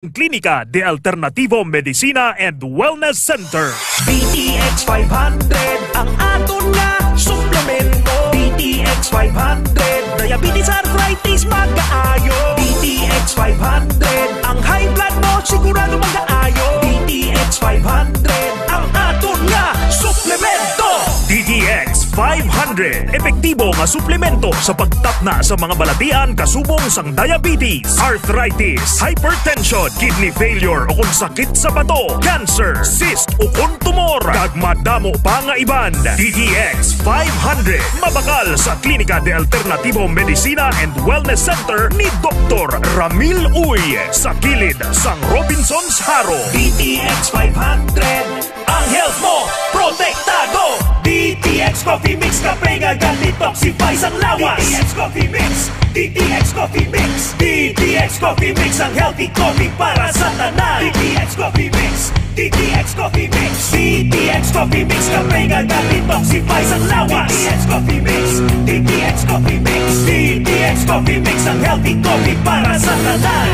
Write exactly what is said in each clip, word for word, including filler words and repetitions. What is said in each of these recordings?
Klinika de Alternativo Medicina and Wellness Center. D T X five hundred ang aton nga suplemento. D T X five hundred, diabetes, arthritis, magaayo. D T X five hundred, ang high blood mo sigurado magaayo. D T X five hundred ang aton nga suplemento. D T X five hundred, epektibo nga suplemento sa pagtapna sa mga balatian kasubong sang diabetes, arthritis, hypertension, kidney failure, o kon sakit sa bato, cancer, cyst, o kon tumor, kag madamo pa nga iban. D T X five hundred, mabakal sa Klinika de Alternativo Medicina and Wellness Center ni Doktor Ramil Uy, sa kilid sang Robinsons Jaro. D T X five hundred, ang health mo, protektado. D T X Coffee Mix, kape nga ga-detoxify sang lawas. D T X Coffee Mix, D T X Coffee Mix, D T X Coffee Mix, ang healthy coffee para sa tanan. D T X Coffee Mix, D T X Coffee Mix, D T X Coffee Mix, kape nga ga-detoxify sang lawas. D T X Coffee Mix, D T X Coffee Mix, D T X Coffee Mix, ang healthy coffee para sa tanan.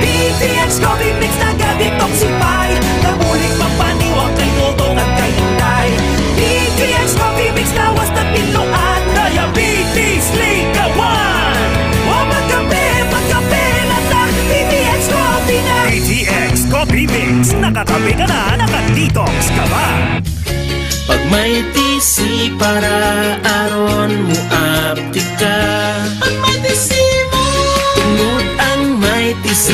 D T X Coffee Mix naga-detoxify, nabulig magpaniwang kay Toto kag kay Inday. D T X Coffee Mix lawas na pinluan, diabetes, likawan. Wa magkape, magkape na ta, D T X Coffee na. D T X Coffee Mix, nakakape ka na, naka-detox ka pa. Pag may T C para aron mo aptika. Pag may T C mo. Tungod ang may T C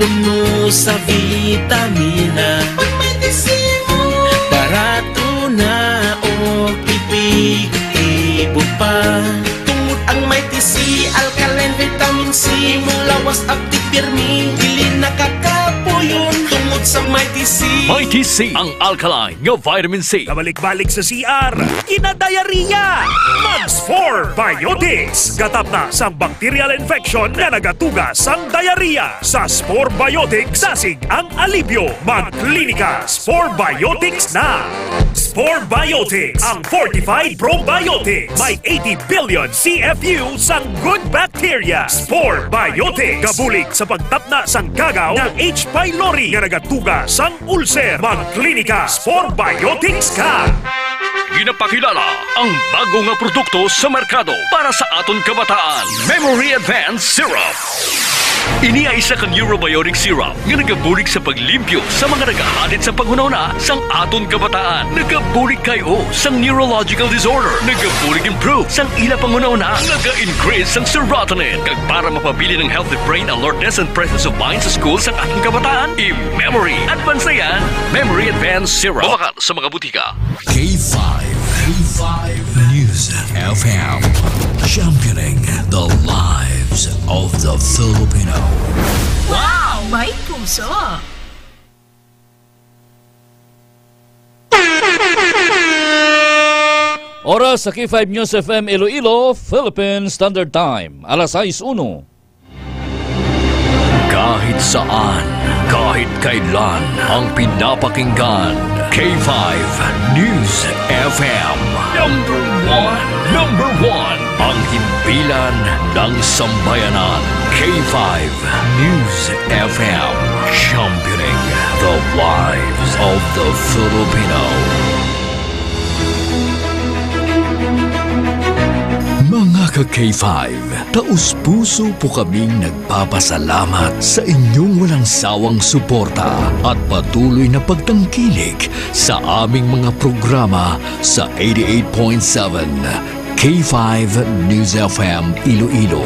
puno sa vitamina. Pag may T C mo. Barato na o epektibo pa. Tungod ang may T C, alkaline, vitamin C, mulawas, aptik, pirmi, dili nakakapuyon. Tungod sa may T C. May T C, ang alkaline nga vitamin C. Kabalik-balik sa C R, kinadiarrhea. Mag Spore Biotics. Gatapna sang bacterial infection nga nagatuga sang diarrhea. Sa Spore Biotics, dasig ang alibyo. Magklinika, Spore Biotics na. Spore Biotics, ang fortified probiotics. May eighty billion C F U sang good bacteria. Spore Biotics, gabulig sa pagtapna sang gagaw nga H. pylori nga nagatuga sang ulcer. Magklinika, Spore Biotics ka. Ginapakilala ang bago nga produkto sa merkado para sa aton kabataan, Memory Advance Syrup. Ini ay isa ka neurobiotic syrup nga nagabulig sa paglimpyo sa mga nagahalid sa panghunahuna sang aton kabataan. Nagabulig kay o sang neurological disorder. Nagabulig improve sang ila panghunahuna. Naga-increase sang serotonin. Kag para mapabilin ang healthy brain alertness and presence of mind sa school sang aton kabataan, i-Memory Advance na yan. Memory Advance Syrup. Mabakal sa mga butika. K five, K five News F M, championing the lives of the Filipino. Wow! May puso! Oras sa K five News F M Iloilo, Philippine Standard Time, alas sais uno. Kahit saan, kahit kailan, ang pinapakinggan, K five News F M. Number one. Number one. Ang himpilan ng sambayanan, K five News F M. Championing the lives of the Filipino. Mga ka-K five, taus-puso po kaming nagpapasalamat sa inyong walang sawang suporta at patuloy na pagtangkilik sa aming mga programa sa eighty-eight point seven K five News F M Iloilo.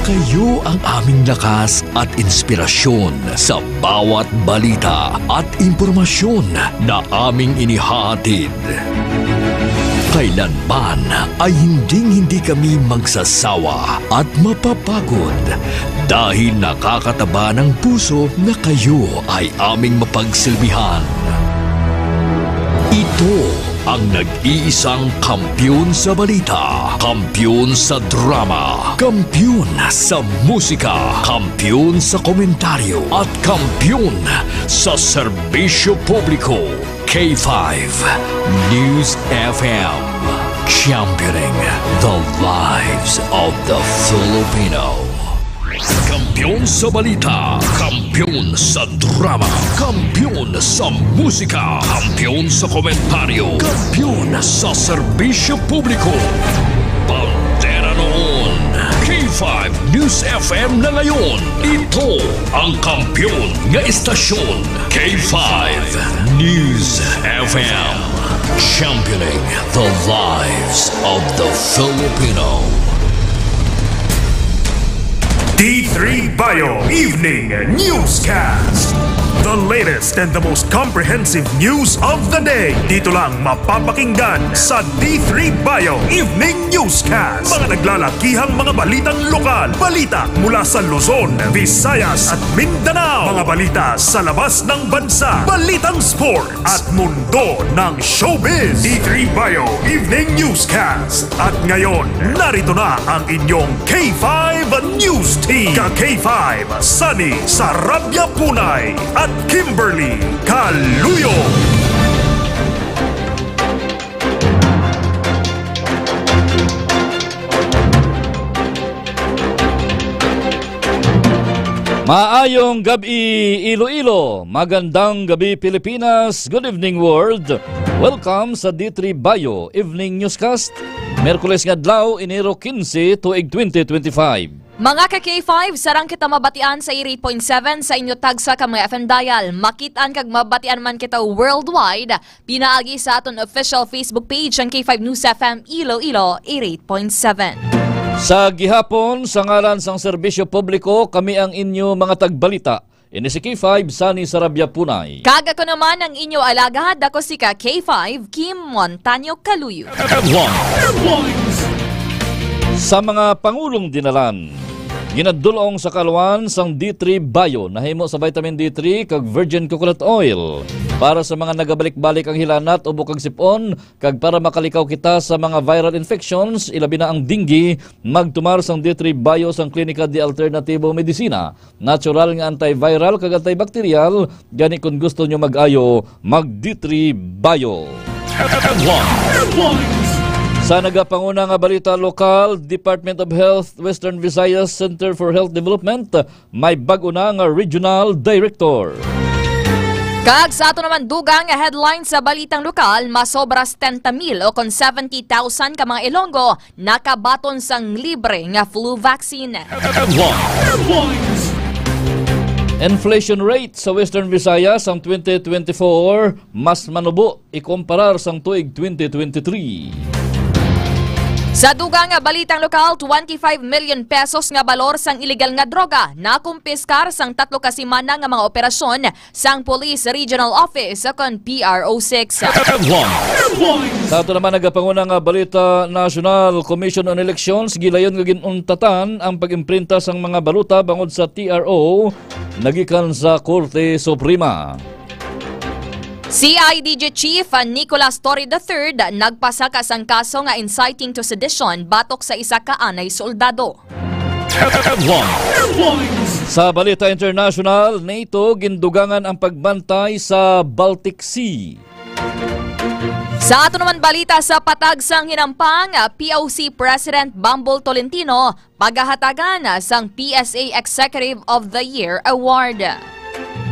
Kayo ang aming lakas at inspirasyon sa bawat balita at impormasyon na aming inihahatid. Kailanman ay hinding-hindi kami magsasawa at mapapagod dahil nakakataba ng puso na kayo ay aming mapagsilbihan. Ito ang nag-iisang kampiyon sa balita, kampiyon sa drama, kampiyon sa musika, kampiyon sa komentaryo, at kampiyon sa serbisyo publiko. K five News F M, championing the lives of the Filipino. Kampiyon sa balita, kampiyon sa drama, kampiyon sa musika, kampiyon sa komentaryo, kampiyon sa serbisyo publiko. Bandera noon, K five News F M na ngayon. Ito ang kampiyon nga estasyon, K five News F M. Championing the lives of the Filipino. D three Bio Evening Newscast. The latest and the most comprehensive news of the day. Dito lang mapapakinggan sa D three Bio Evening Newscast. Mga naglalakihang mga balitang lokal. Balita mula sa Luzon, Visayas at Mindanao. Mga balita sa labas ng bansa. Balitang sport at mundo ng showbiz. D three Bio Evening Newscast. At ngayon, narito na ang inyong K five News Team. Ka K five, Sunny Sarabia Punay at Kimberly Caluyo. Maayong gab-i, Iloilo. Magandang gabi, Pilipinas. Good evening, world. Welcome sa D three Bio Evening Newscast. Miyerkules nga adlaw, Enero quince, tuig twenty twenty-five. Mga ka K five, sarang kita mabatian sa eighty-eight point seven sa inyo tagsa ka mga F M dial. Makitaan kag mabatian man kita worldwide pinaagi sa aton official Facebook page, ang K five News F M Iloilo eighty-eight point seven. Sa gihapon, sa ngalan sang serbisyo publiko, kami ang inyo mga tagbalita. Ini si K five, Sunny Sarabia Punay. Kag ako naman ang inyo alagad, ako si ka K five, Kim Montaño Caluyo. Headlines. Sa mga pangulong dinalan, ginadulong sa kaluan sang D three Bio, nahimo sa vitamin D three kag virgin coconut oil. Para sa mga nagabalik-balik ang hilanat, ubo kag sip-on, kag para makalikaw kita sa mga viral infections, ilabi na ang dengue, magtumar sang D three Bio sang Klinika de Alternativo Medicina. Natural nga antiviral kag antibacterial, gani kon gusto nyo mag-ayo, mag D three Bio. Headlines. Sa nagapanguna nga balita lokal, Department of Health, Western Visayas Center for Health Development, may bag-o na nga regional director. Kag sa ato naman dugang nga headline sa balitang lokal, masobra setenta mil o kon seventy thousand ka mga Ilonggo nakabaton sang libre nga flu vaccine. Headlines. Inflation rate sa Western Visayas sang twenty twenty-four mas manubo ikumparar sang tuig twenty twenty-three. Sa dugang nga balitang lokal, twenty-five million pesos nga balor sang iligal nga droga nakumpiskar sang tatlo ka semana nga mga operasyon sang Police Regional Office o kon P R O six. Headlines. Sa ato naman nagapanguna nga balita nasyonal, Commission on Elections gilayon nga gin-untatan ang pag-imprinta sang mga balota bangod sa T R O nagikan sa Korte Suprema. C I D G Chief Nicolas Torre the third nagpasaka sang kaso nga inciting to sedition batok sa isa ka anay soldado. Headlines. Sa balita international, NATO gindugangan ang pagbantay sa Baltic Sea. Sa ato naman balita, sa patag sang hinampang, P O C President Bambol Tolentino pagahatagan sang P S A Executive of the Year Award.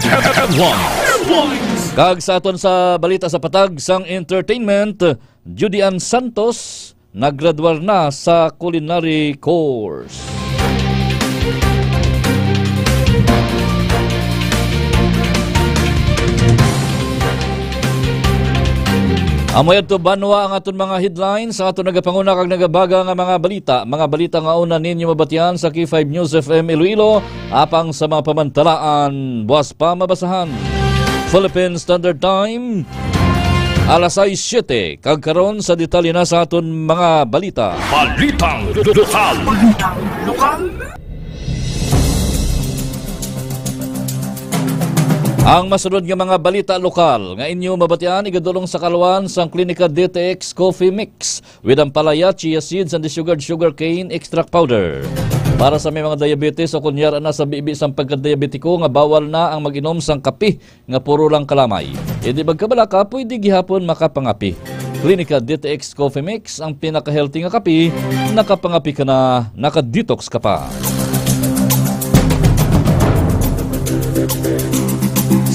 Headlines. Kag sa aton sa balita sa patag sang entertainment, Judy Ann Santos naggraduar na sa culinary course. Amo yadto, banwa, ang aton mga headlines, ang aton nagapanguna kag nagabaga nga mga balita. Mga balita nga una ninyo mabatian sa K five News F M Iloilo, apang sa mga pamantalaan, buas pa mabasahan. Philippine Standard Time, alas sais siyete, kag karon sa detalye na sa aton mga balita. Balitang lokal. Balitang lokal. Ang masunod nga mga balita lokal nga inyo mabatian, igadulong sa kaluan sang Klinika D T X Coffee Mix with ampalaya, chia seeds, and the sugared sugar cane extract powder. Para sa may mga diabetes o kunyara na sa bibi sang pagkadiabetiko nga bawal na ang mag-inom sang kape nga puro lang kalamay. Hindi magkabalaka, pwede gihapon makapangapi. Klinika D T X Coffee Mix, ang pinaka-healthy nga kape, nakapangapi ka na, naka-detox ka pa.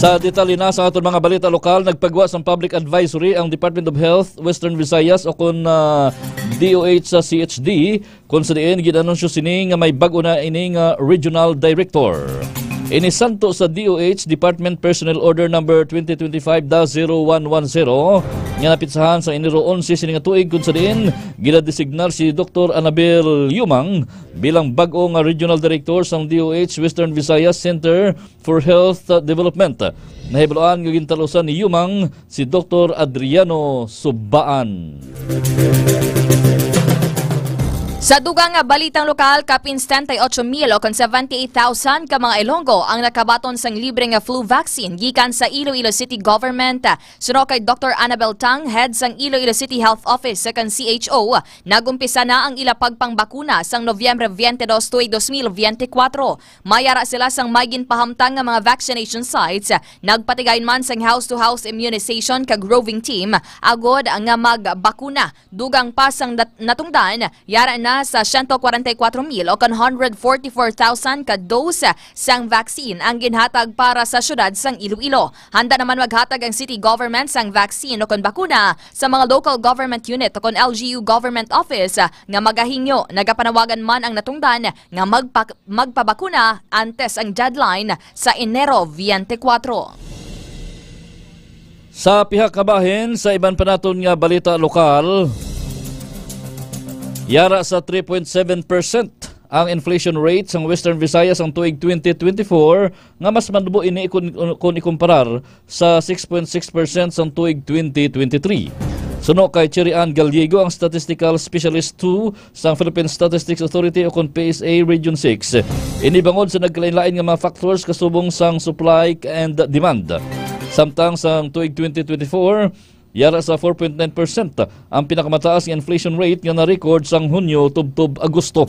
Sa detalye na sa aton mga balita lokal, nagpagwa sang public advisory ang Department of Health Western Visayas o kon, ah, D O H sa C H D, kung sa diin ginanunsyo sini nga may bag-o na ini nga regional director. Inisanto sa D O H Department Personnel Order Number twenty twenty-five dash zero one one zero nga napitsahan sa Enero onse sini nga tuig, kung sa diin ginadesignar si Doktor Annabel Yumang bilang bag-o nga regional director sang D O H Western Visayas Center for Health, uh, Development. Nahibaluan nga gintalusan ni Yumang si Doktor Adriano Subaan. Sa dugang nga balitang lokal, kapin setenta y ocho mil o kon seventy-eight thousand ka mga Ilonggo ang nakabaton sang libre nga flu vaccine gikan sa Iloilo City Government. Suno kay Doktor Annabel Tang, head sang Iloilo City Health Office, second C H O, nagumpisa na ang ila pagpangbakuna sang Nobyembre twenty-dos tuig dos mil twenty-four. May ara sila sang may ginpahamtang nga mga vaccination sites. Nagpatigayon man sang house-to-house immunization kag roving team agod nga magbakuna. Dugang pa sang dat-, natungdan, yara na sa siyento kwarenta y kuwatro mil o kon hundred forty-four thousand ka dose sang vaccine ang ginhatag para sa siyudad sang Iloilo. Handa naman maghatag ang city government sang vaccine o kon bakuna sa mga local government unit o kon L G U government office nga magahingyo. Nagapanawagan man ang natungdan nga magpa-, magpabakuna antes ang deadline sa Enero twenty-four. Sa pihak nga bahin, sa iban pa naton nga balita lokal, yara sa three point seven percent ang inflation rate sang Western Visayas ang tuig twenty twenty-four, nga mas manubo ini kun, kun ikumparar sa six point six percent sang tuig twenty twenty-three. Suno kay Cherry Ann Gallego, ang statistical specialist two sang Philippine Statistics Authority o kon P S A Region six, ini bangod sa nagkalain-lain nga mga factors kasubong sang supply and demand. Samtang sang tuig twenty twenty-four, yara sa four point nine percent ang pinakamataas nga inflation rate nga na-record sang Hunyo tubtob Agosto.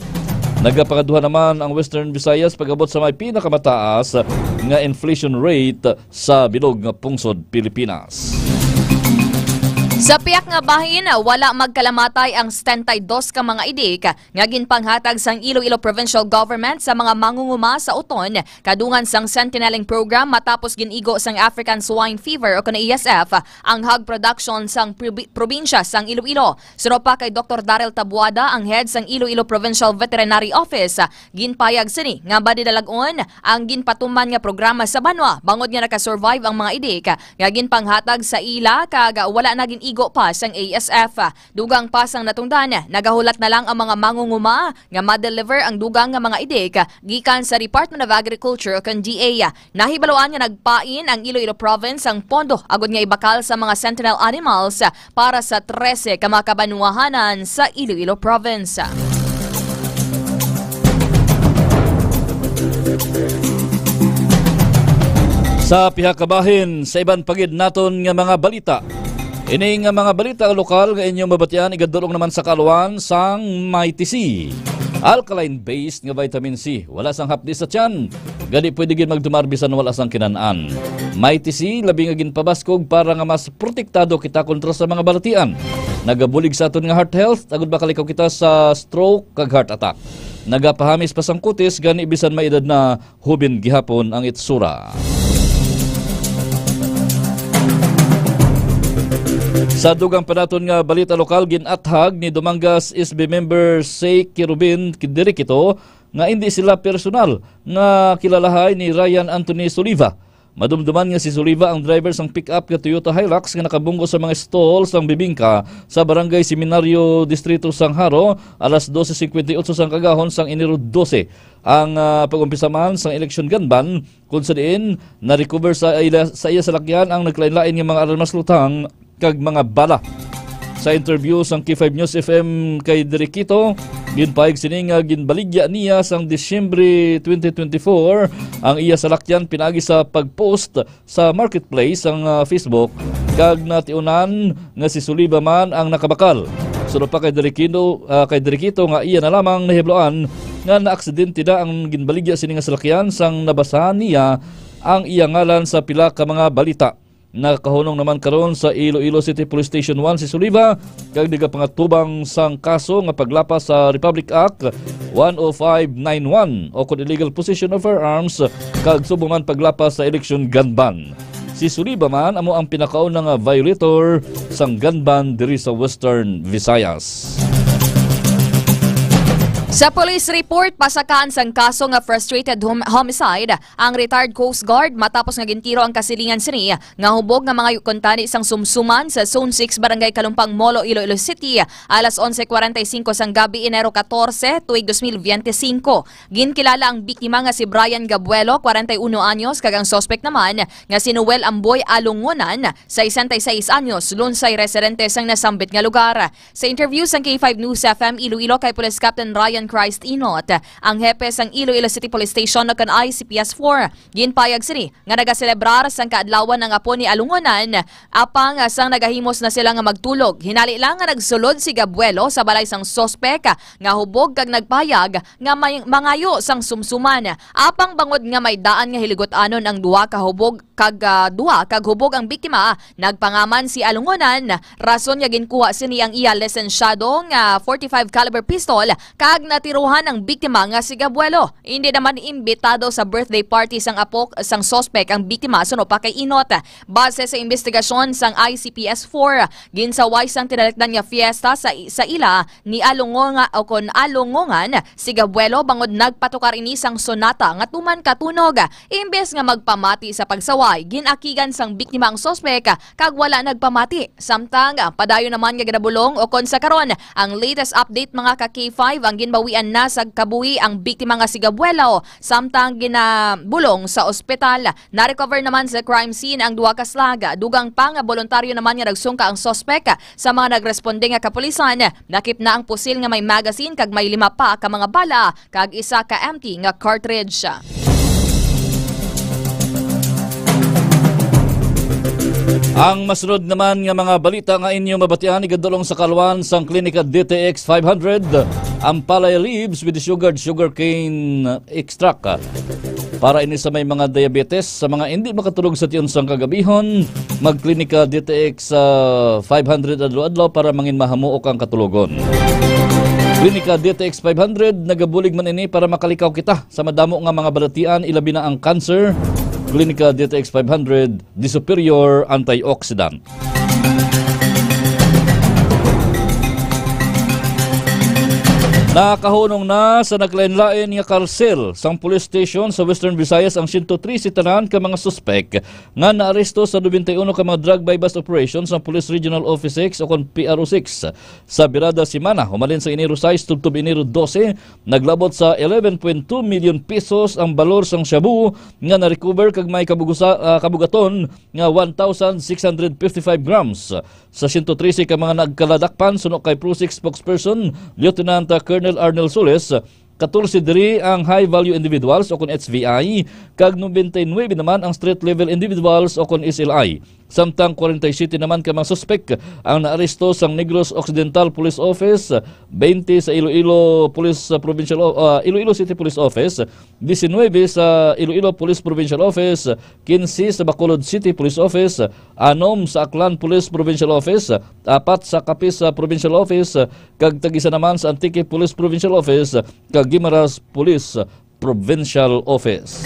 Nagapangaduha naman ang Western Visayas pag-abot sa may pinakamataas nga inflation rate sa bilog nga pungsod Pilipinas. Sa piyak nga bahin, wala magkalamatay ang setenta y dos ka mga idik nga ginpanghatag sang Iloilo Provincial Government sa mga mangunguma sa uton kadungan sang Sentinelling Program matapos gin-igo sang African Swine Fever o kon A S F ang hog production sang probi-, probinsya sang Iloilo. Suno pa kay Doktor Daryl Tabuada, ang head sang Iloilo Provincial Veterinary Office, ginpayag sini nga madidalag-on ang ginpatuman nga programa sa banwa bangod nga nakasurvive ang mga idik nga ginpanghatag sa ila kag wala na gin-igo pa sang A S F. Dugang pa sang natungdan, nagahulat na lang ang mga mangunguma nga ma-deliver ang dugang nga mga idik gikan sa Department of Agriculture o kon D A. Nahibaluan nga nagpain ang Iloilo Province sang pondo agud nga ibakal sa mga sentinel animals para sa trese ka mga kabanwahanan sa Iloilo Province. Sa pihak kabahin, sa iban pa gid naton nga mga balita, ini nga mga balita lokal nga inyong mabatian igadulong naman sa kaaluhan sang Mighty C. Alkaline-based nga vitamin C, wala sang hapdi sa tiyan, gani pwede gid magtumar bisan wala sang kinan-an. Mighty C labi nga ginpabaskog para nga mas protektado kita kontra sa mga balatian. Nagabulig sa aton nga heart health agud makalikaw kita sa stroke kag heart attack. Nagapahamis pa sang kutis, gani bisan may edad na, hoben gihapon ang itsura. Sa dugang pa naton nga balita lokal, gin-athag ni Dumangas S B member Sey Kirubin Dirikito nga indi sila personal nga kilalahay ni Ryan Anthony Soliva. Madumduman nga si Soliva ang driver sang pick-up nga Toyota Hilux nga nakabunggo sa mga stall sang bibingka sa Barangay Seminario, Distrito sang Jaro, alas dose cincuenta y ocho sang kaagahon sang Enero dose. Ang, ah, pag-umpisa man sang election gun ban, kung sa diin na-recover sa ila, sa iya salakyan ang nagkalain-lain nga mga armas, lutang kag mga bala. Sa interview sang K five News F M kay Dirikito, ginpahayag sini nga ginbaligya niya sang Disyembre twenty twenty-four ang iya salakyan pinaagi sa pag-post sa marketplace sang, ah, Facebook, kag natiunan nga si Soliva man ang nakabakal. Suno pa kay Dirikino, ah, kay Dirikito nga iya na lamang nahibaloan nga naaksidente na ang ginbaligya sini nga salakyan sang nabasahan niya ang iya ngalan sa pila ka mga balita. Nakahunong naman karon sa Iloilo City Police Station one si Soliva kag nagapangatubang sang kaso nga paglapas sa Republic Act one oh five nine one o kon illegal possession of firearms kag subong man paglapas sa election gun ban. Si Soliva man amo ang pinakauna nga violator sang gun ban diri sa Western Visayas. Sa police report, pasakaan sang kaso nga frustrated hom-, homicide ang retired Coast Guard matapos nga gintiro ang kasilingan sini nga hubog nga mangayo kuntani sang sumsuman sa Zone six, Barangay Kalumpang, Molo, Iloilo City, alas onse cuarenta y cinco sang gabi, Enero catorce, tuig dos mil veinticinco. Ginkilala ang biktima nga si Brian Gabuelo, kwarenta y uno anyos, kag ang suspect naman nga si Noel Amboy Alungonan, sesenta y seis anyos, lunsay residente sang nasambit nga lugar. Sa interview sang K five News F M Iloilo kay Police Captain Ryan Christ Inot, ang hepe sang Iloilo City Police Station o kon I C P S four, ginpayag sini nga nagaselebrar sang kaadlawan ang apo ni Alungonan, apang sang nagahimos na sila nga magtulog. Hinali lang nga nagsulod si Gabuelo sa balay sang suspek nga hubog kag nagpahayag nga may mangayo sang sumsuman. Apang bangod nga may daan nga hiligot-anon ang duha ka hubog kag, ah, duha kag hubog ang biktima, nagpangaman si Alungonan, rason nga ginkuha sini ang iya lisensyado nga forty-five caliber pistol kag natiruhan ang biktima nga si Gabuelo. Hindi naman imbitado sa birthday party sang apo sang suspek ang biktima, suno pa kay Inot. Base sa investigasyon sang I C P S four, ginsaway sang tinalikdan nga fiesta sa, sa ila ni Alungonga o kon Alungongan si Gabuelo bangod nagpatukar ini sang sonata nga tuman katunog. Imbes nga magpamati sa pagsaway, gin-akigan sang biktima ang suspek kag wala nagpamati. Samtang padayon naman nga ginabulong o kon sa karon, ang latest update, mga ka K five, ang ginbawian na sa kabuhi ang biktima nga si Gabuelo, samtang ginabulong sa ospital. Na-recover naman sa crime scene ang duha ka slag. Dugang pa nga boluntaryo naman nga nagsungka ang suspek sa mga nagresponde nga kapulisan. Nakip na ang pusil nga may magazine kag may lima pa ka mga bala kag isa ka empty nga cartridge. Ang masunod naman nga mga balita nga inyo mabatian igadulong sa kalwan sang Klinika D T X five hundred, ang palay leaves with sugared sugarcane extract. Para ini sa may mga diabetes, sa mga hindi makatulog sa tion sang kagabihon, mag-Klinika D T X, ah, five hundred adlaw-adlaw para mangin mahamuok ang katulogon. Klinika D T X five hundred, nagabulig man ini para makalikaw kita sa madamo nga mga balatian, ilabi na ang cancer. Klinika D T X five hundred, the superior antioxidant. Nakahunong na sa naglain-lain nga karsel sang police station sa Western Visayas ang siyento trese tanan ka mga suspek nga naaresto sa nobenta y uno ka mga drug buy-bust operation sang Police Regional Office six o kon P R O six. Sa birada semana, humalin sa Enero sais tubtob Enero dose, naglabot sa eleven point two million pesos ang balor sang shabu nga na-recover kag may kabugusa-, ah, kabugaton nga one thousand six hundred fifty-five grams. Sa siyento trese ka mga nagkaladakpan, suno kay P R O six spokesperson Lieutenant Colonel Arnel Solis, katorse diri ang high value individuals o kon H V I, kag nobenta y nuebe naman ang street level individuals o kon S L I. Samtang kwarenta y siyete naman ka mga suspek ang naaresto sang Negros Occidental Police Office, twenty sa Iloilo Police, uh, Provincial O-, uh, Iloilo City Police Office, diecinuebe sa Iloilo Police Provincial Office, quince sa Bacolod City Police Office, anom sa Aklan Police Provincial Office, apat sa Capiz, uh, Provincial Office, kag tag-isa naman sa Antique Police Provincial Office kag Guimaras Police Provincial Office.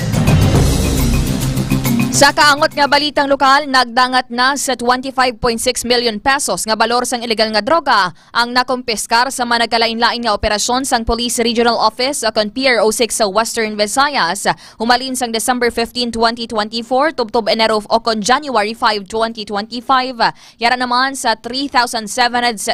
Sa kaangot nga balitang lokal, nagdangat na sa twenty-five point six million pesos nga balor sang ilegal nga droga ang nakumpiskar sa mga nagkalain-lain nga operasyon sang Police Regional Office o kon P R O six sa Western Visayas, humalin sang December fifteen, twenty twenty-four, tubtob Enero o kon January five, twenty twenty-five. Yara naman sa three thousand seven hundred,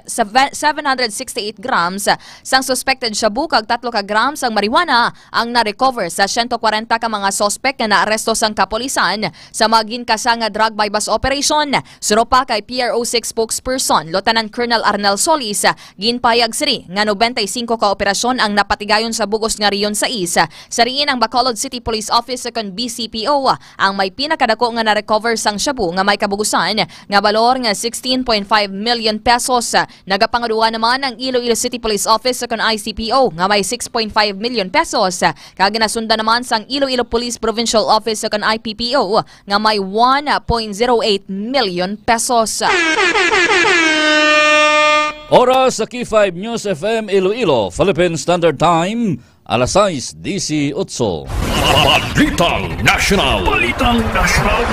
seven hundred sixty-eight grams sang suspected shabu kag tatlo ka grams ang marijuana ang na-recover sa siyento kwarenta ka mga suspek nga naaresto sang kapulisan sa mga ginkasa nga drug buy-bust operation. Suno pa kay P R O six spokesperson Lieutenant Colonel Arnel Solis, ginpahayag sini nga nobenta y singko ka operasyon ang napatigayon sa bug-os nga Region sais, sa diin ang Bacolod City Police Office o kon B C P O ang may pinakadako nga na-recover sang shabu nga may kabugusan nga balor nga sixteen point five million pesos. Nagapangaduwa naman ang Iloilo City Police Office o kon I C P O nga may six point five million pesos, kag ginasundan naman sang Iloilo Police Provincial Office o kon I P P O nga may one point zero eight million pesos. Oras sa K five News F M Iloilo, Philippine Standard Time, alas sais disiotso. Balitang Nasyonal. Balitang Nasyonal.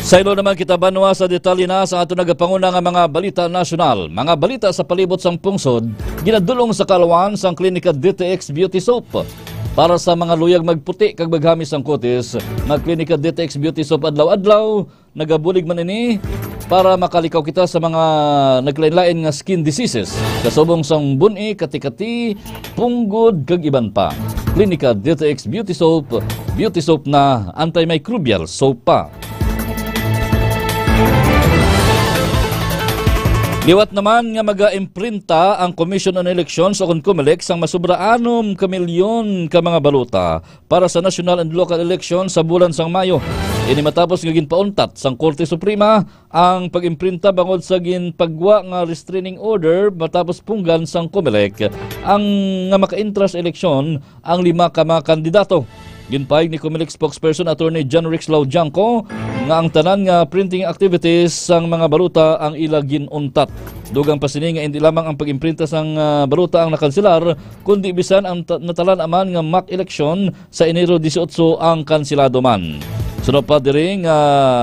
Saylo naman kita, banwa, sa detalye na sa ato nagapanguna nga mga balita nasyonal. Mga balita sa palibot sang pungsod, ginadulong sa kalawan sang Klinika D T X Beauty Soap. Para sa mga luyag magputi kag maghamis ang kutis, nga Klinika D T X Beauty Soap adlaw-adlaw, nagabulig man ini para makalikaw kita sa mga naglain-lain nga skin diseases, kasubong sang bun-i, kati-kati, punggod, kag iban pa. Klinika D T X Beauty Soap, Beauty Soap na, antimicrobial soap pa. Liwat naman nga magaimprenta ang Commission on Elections o kon COMELEC sang masobra anom ka milyon ka mga balota para sa national and local election sa bulan sang Mayo. Ini matapos nga ginpauntat sang Korte Suprema ang pag-imprinta bangod sa ginpagwa nga restraining order matapos punggan sang COMELEC ang nga makaintra sa eleksyon ang lima ka mga kandidato. Ginpahayag ni COMELEC spokesperson Attorney John Rex Laudianco nga ang tanan nga printing activities sang mga balota ang ila ginuntat. Dugang pa sini nga indi lamang ang pag-imprinta sang, ah, balota ang nakanselar, kundi bisan ang ta-, natalan-a man nga mock election sa Enero dieciocho ang kanselado man. Suno pa diri nga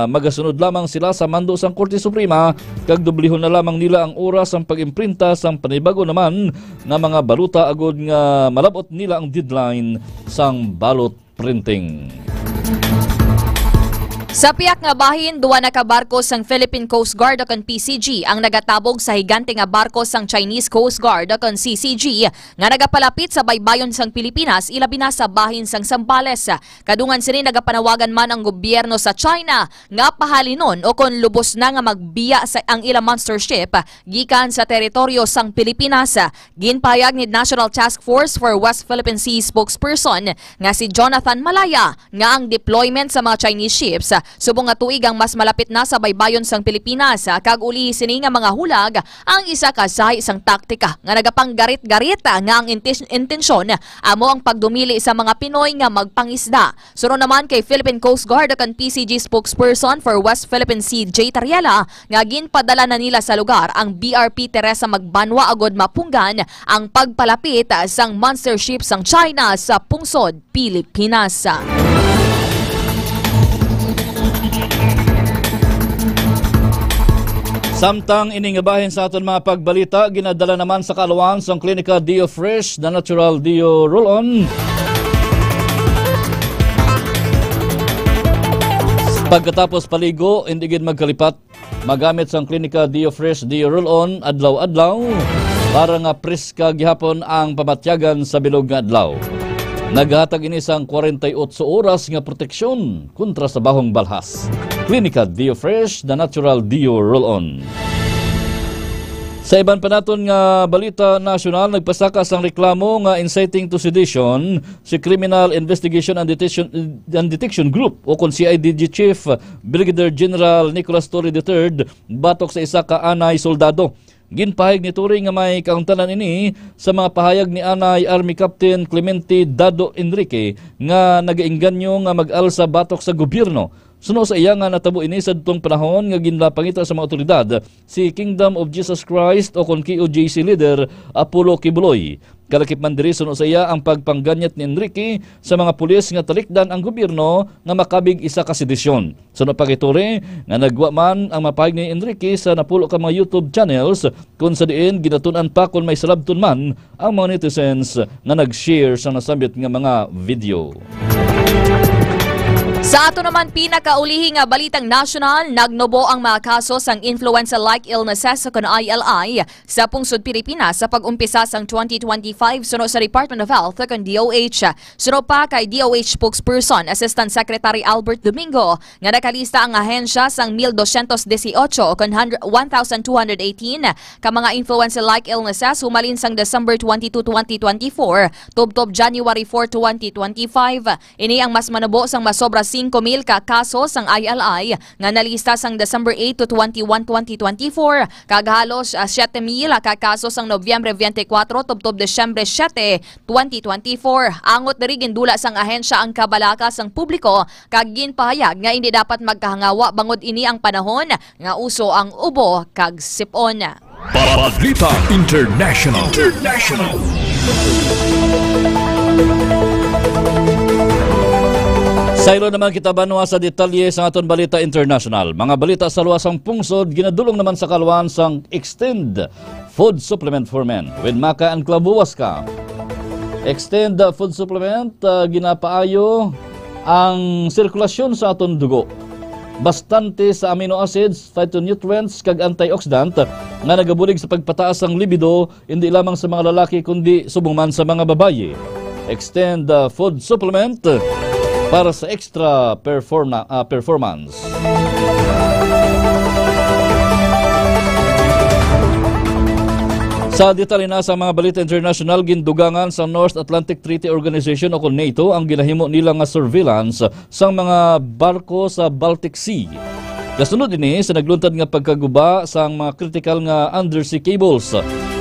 magasunod lamang sila sa mando sang Korte Suprema kag dublihon na lamang nila ang oras sang pag-imprinta sang panibago naman nga mga balota agod nga malab-ot nila ang deadline sang ballot printing. Sa piyak nga bahin, duha na ka barko sang Philippine Coast Guard o kon P C G ang nagatabog sa higante nga barko sang Chinese Coast Guard o kon C C G nga nagapalapit sa baybayon sang Pilipinas, ilabi na sa bahin sang Zambales. Kadungan sini, nagapanawagan man ang gobyerno sa China nga pahalinon o kon lubos na nga magbiya sa ang ila monster ship gikan sa teritoryo sang Pilipinas. Ginpahayag ni National Task Force for West Philippine Sea spokesperson nga si Jonathan Malaya nga ang deployment sa mga Chinese ships subong nga tuig ang mas malapit na sa baybayon sang Pilipinas, kag ulihi sini nga mga hulag ang isa ka sahi sang taktika nga nagapanggarit-garit nga ang intis-, intensyon amo ang pagdumili sa mga Pinoy nga magpangisda. Suno naman kay Philippine Coast Guard o kon P C G spokesperson for West Philippine Sea, Jay Tariela, nga ginpadala na nila sa lugar ang B R P Teresa Magbanwa agod mapunggan ang pagpalapit sang monster ship sang China sa pungsod Pilipinas. Samtang ini nga bahin sa aton mga pagbalita, ginadala naman sa kalawan sang Klinika Dio Fresh, the natural Dio Roll-On. Pagkatapos paligo, hindi gid magkalipat. Magamit sang Klinika Dio Fresh, Dio Roll-On adlaw-adlaw para nga preska gihapon ang pamatyagan sa bilog nga adlaw. Naghatag ini sang kwarenta y otso oras nga proteksyon kontra sa bahong balhas. Klinika Dio Fresh, the natural Dio Roll-On. Sa iban pa naton nga balita nasyonal, nagpasaka sang reklamo nga inciting to sedition si Criminal Investigation and Detection, and Detection Group o kon C I D G Chief Brigadier General Nicolas Torre the third batok sa isa ka anay soldado. Ginpahayag ni Torre nga may kaangtanan ini sa mga pahayag ni anay Army Captain Clemente Dado Enrique nga nagainganyo nga mag-alsa batok sa gobyerno. Suno sa iya nga natabo ini sadtong panahon nga ginapangita sa mga awtoridad si Kingdom of Jesus Christ o kon K O J C leader Apollo Quiboloy. Kalakip man diri, suno sa iya, ang pagpangganyat ni Enrique sa mga pulis nga talikdan ang gobyerno nga makabig isa ka sedition. Suno pa kay Torre nga nagwa man ang mapahayag ni Enrique sa napulo ka mga YouTube channels kung sa diin ginatun-an pa kung may salabton man ang mga netizens nga nag-share sa nasambit nga mga video. Sa ato naman pinakaulihi nga balitang nasyonal, nagnubo ang mga kaso sang influenza-like illnesses o kon I L I sa pungsod Pilipinas sa pag-umpisa sang twenty twenty-five, suno sa Department of Health o kon D O H. Suno pa kay D O H spokesperson Assistant Secretary Albert Domingo nga nakalista ang ahensya sang mil dosyentos dieciocho o kon hundred, one thousand two hundred eighteen ka mga influenza-like illnesses humalin sang December twenty-two, twenty twenty-four, tubtob January four, twenty twenty-five. Ini ang mas manubo sang masobra singko mil ka kaso sang I L I nga nalista sang December eight to twenty-one, twenty twenty-four, kag halos, ah, siyete mil ka kaso sang Nobyembre twenty-four tubtob Disyembre siete, twenty twenty-four. Angot diri, gindula sang ahensya ang kabalaka sang publiko kag ginpahayag nga indi dapat magkahangawa bangod ini ang panahon nga uso ang ubo kag sipon. Balita International. International. Saylo naman kita, Banwa, sa detalye sa aton balita international. Mga balita sa luwas sang pungsod, ginadulong naman sa kaluan sang Extend Food Supplement for Men. When maka-enclave ka, Extend, uh, Food Supplement, uh, ginapaayo ang sirkulasyon sa aton dugo. Bastante sa amino acids, phytonutrients, kag antioxidant nga nagabulig sa pagpataas sang libido, hindi lamang sa mga lalaki kundi subong man sa mga babayi. Extend, uh, Food Supplement, uh, para sa extra performa-, uh, performance. Sa detalye na sa mga balita international, gindugangan sa North Atlantic Treaty Organization o kon NATO ang ginahimo nila nga surveillance sang mga barko sa Baltic Sea. Kasunod ini sa nagluntad nga pagkaguba sang mga critical nga undersea cables.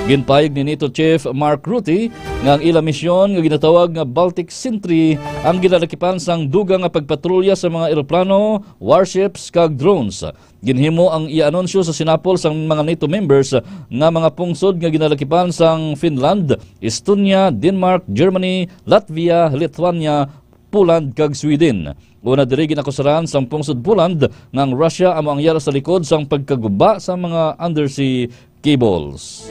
Ginpahayag ni NATO Chief Mark Rutte nga ang ila misyon nga ginatawag nga Baltic Sentry ang ginalakipan sang dugang nga pagpatrolya sa mga eroplano, warships, kag drones. Ginhimo ang iya anunsyo sa sinapol sang mga NATO members nga mga pungsod nga ginalakipan sang Finland, Estonia, Denmark, Germany, Latvia, Lithuania, Poland, kag Sweden. Una diri, ginakusaran sang pungsod Poland nga ang Russia amo ang yara sa likod sang pagkaguba sa mga undersea cables.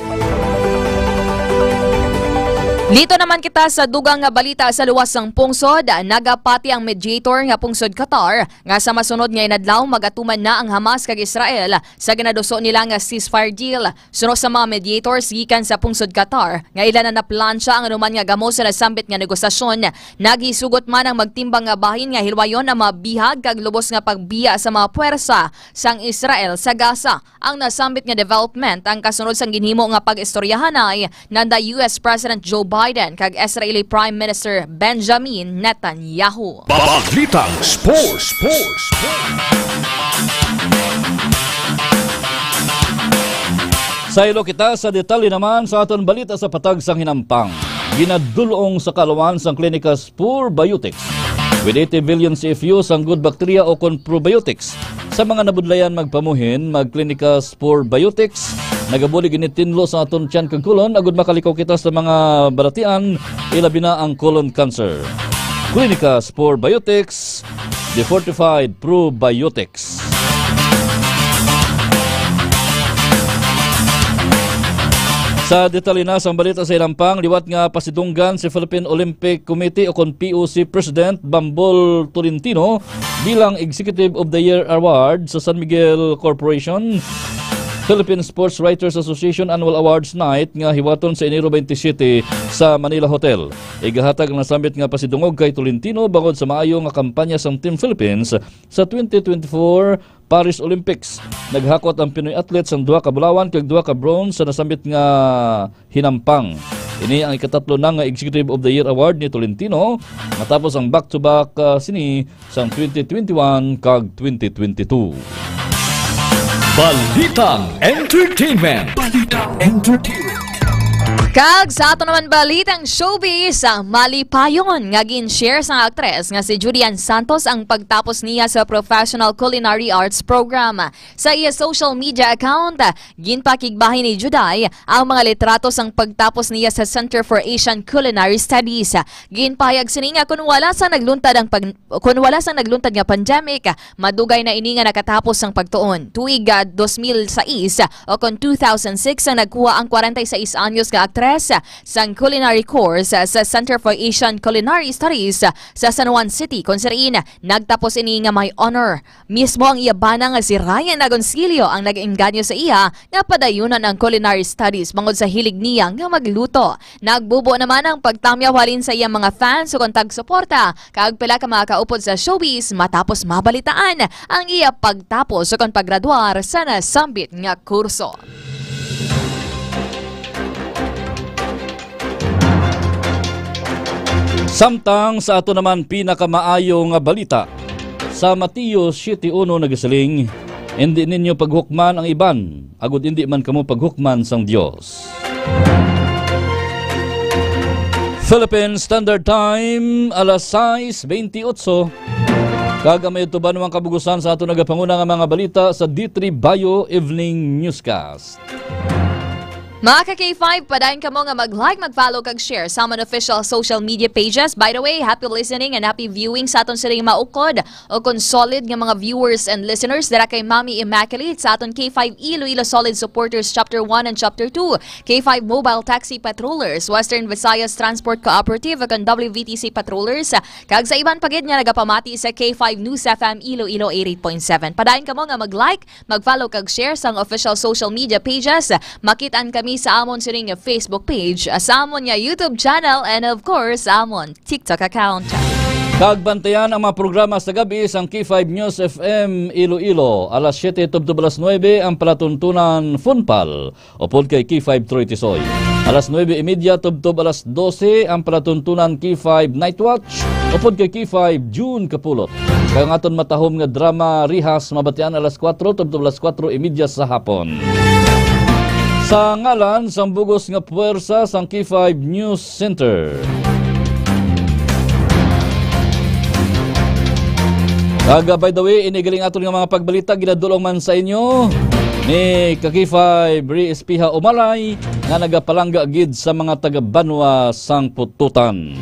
Dito naman kita sa dugang nga balita sa luwas sang pungsod. Nagapati ang mediator nga pungsod Qatar nga sa masunod nga inadlaw magatuman na ang Hamas kag Israel sa ginaduso nila nga ceasefire deal. Suno sa mga mediators gikan sa pungsod Qatar nga ila na naplansya ang anuman nga gamo sa nasambit nga negosasyon, naghisugot man ang magtimbang nga bahin nga hilwayon ang mga bihag kag lubos nga pagbiya sa mga puwersa sang Israel sa Gaza. Ang nasambit nga development ang kasunod sang ginhimo nga pag-istoryahanay nanda U S President Joe Biden kag Israeli Prime Minister Benjamin Netanyahu. Balitang Sports. Sports. Saylo kita sa detalye naman sa aton balita sa patag sang hinampang. Ginadulong sa kaluan sang Klinika Spur Biotics with eighty billion C F U sang good bacteria o kon probiotics. Sa mga nabudlayan magpamuhin, mag Klinika Spur Biotics. Nagabulig ini tinlo sa aton tiyan kag kulon agud makalikaw kita sa mga balatian, ilabi na ang colon cancer. Klinika Spur Biotics, the fortified probiotics. Sa detalye na sang balita sa ilampang, liwat nga pasidunggan si Philippine Olympic Committee o kon P O C President Bambol Tolentino bilang Executive of the Year Award sa San Miguel Corporation Philippine Sports Writers Association Annual Awards Night nga hiwaton sa Enero twenty-seven sa Manila Hotel. Igahatag ang nasambit nga pasidungog kay Tolentino bangod sa maayo nga kampanya sang Team Philippines sa twenty twenty-four Paris Olympics. Naghakot ang Pinoy athlete sang duha ka bulawan kag duha ka bronze sa nasambit nga hinampang. Ini ang ikatatlo na nga Executive of the Year Award ni Tolentino matapos ang back-to-back, ah, sini sang twenty twenty-one kag twenty twenty-two. Balitang Entertainment. Balitang Entertainment. Kag sa ato naman balitang showbiz, ah, malipayon nga gin-share sang aktres nga si Judy Ann Santos ang pagtapos niya sa Professional Culinary Arts Program. Sa iya social media account, ginpakigbahin ni Judy ang mga litrato sang pagtapos niya sa Center for Asian Culinary Studies. Ginpahayag sini nga kun wala sang nagluntad ang pag-, kun wala sang nagluntad nga pandemic, madugay na ini nga nakatapos ang pagtuon. Tuig, ah, dos mil sais o kon two thousand six ang nagkuha ang kwarenta y seis anyos nga aktres sang culinary course sa Center for Asian Culinary Studies sa San Juan City, kon sa diin nagtapos ini nga may honor. Mismo ang iya bana nga si Ryan Agoncillo ang nag-engganyo sa iya nga padayunon ang culinary studies bangod sa hilig niya nga magluto. Nagbubo naman ang pagtamyaw halin sa iyang mga fans ukon tagsuporta kag pila ka mga kaupod sa showbiz matapos mabalitaan ang iya pagtapos ukon paggraduar sa nasambit nga kurso. Samtang sa ato naman pinakamaayo nga balita, Sa Mateo siete uno nagasiling, "Indi ninyo paghukman ang iban, agod indi man kamo paghukman sang Dios." Philippine Standard Time, alas sais bentiocho. Kag ang may tuban mga kabugusan sa ato nagapanguna nga mga balita sa D three Bio Evening Newscast. Mga ka K five, padayon kamo nga mag-like, mag-follow, kag share sa amon official social media pages. By the way, happy listening and happy viewing sa aton sining maukod o kon solid nga mga viewers and listeners dira kay Mami Immaculate sa aton K five Iloilo Solid Supporters Chapter one and Chapter two, K five Mobile Taxi Patrollers, Western Visayas Transport Cooperative, ug ang W V T C Patrollers, kag sa iban pa gid nga nagapamati sa K five News F M Iloilo eighty-eight point seven. Padayon kamo nga mag-like, mag-follow kag share sang official social media pages. Makit-an kami sa amon sining Facebook page, sa amon nga YouTube channel, and of course, sa amon TikTok account. Kag bantayan ang mga programa sa gabi sang K five News F M Iloilo. Alas siete tubtob alas nuebe ang palatuntunan Funpal upod kay K five Troy Tisoy. Alas nuebe y media tubtob alas dose ang palatuntunan K five Night Watch upod kay K five June Kapulot. Kag ang aton matahom nga drama Rihas mabatian alas kuwatro tubtob alas kuwatro y media sa hapon. Sa ngalan sang bugos nga puwersa sang K five News Center. Kag, uh, by the way, ini galing aton nga mga pagbalita ginadulong man sa inyo ni ka K five Ri Espiha Umalay nga nagapalangga gid sa mga taga-banwa sang Pututan.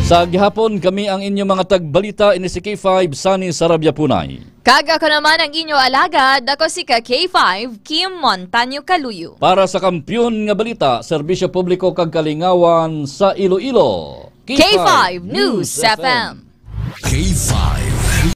Sa gihapon, kami ang inyo mga tagbalita, ini si K five Sunny Sarabia Punay. Kag ako naman ang inyo alagad, ako si ka K five Kim Montaño Kaluyo. Para sa Kampiyon nga Balita, Serbisyo Publiko kag Kalingawan sa Iloilo, K five News F M. K five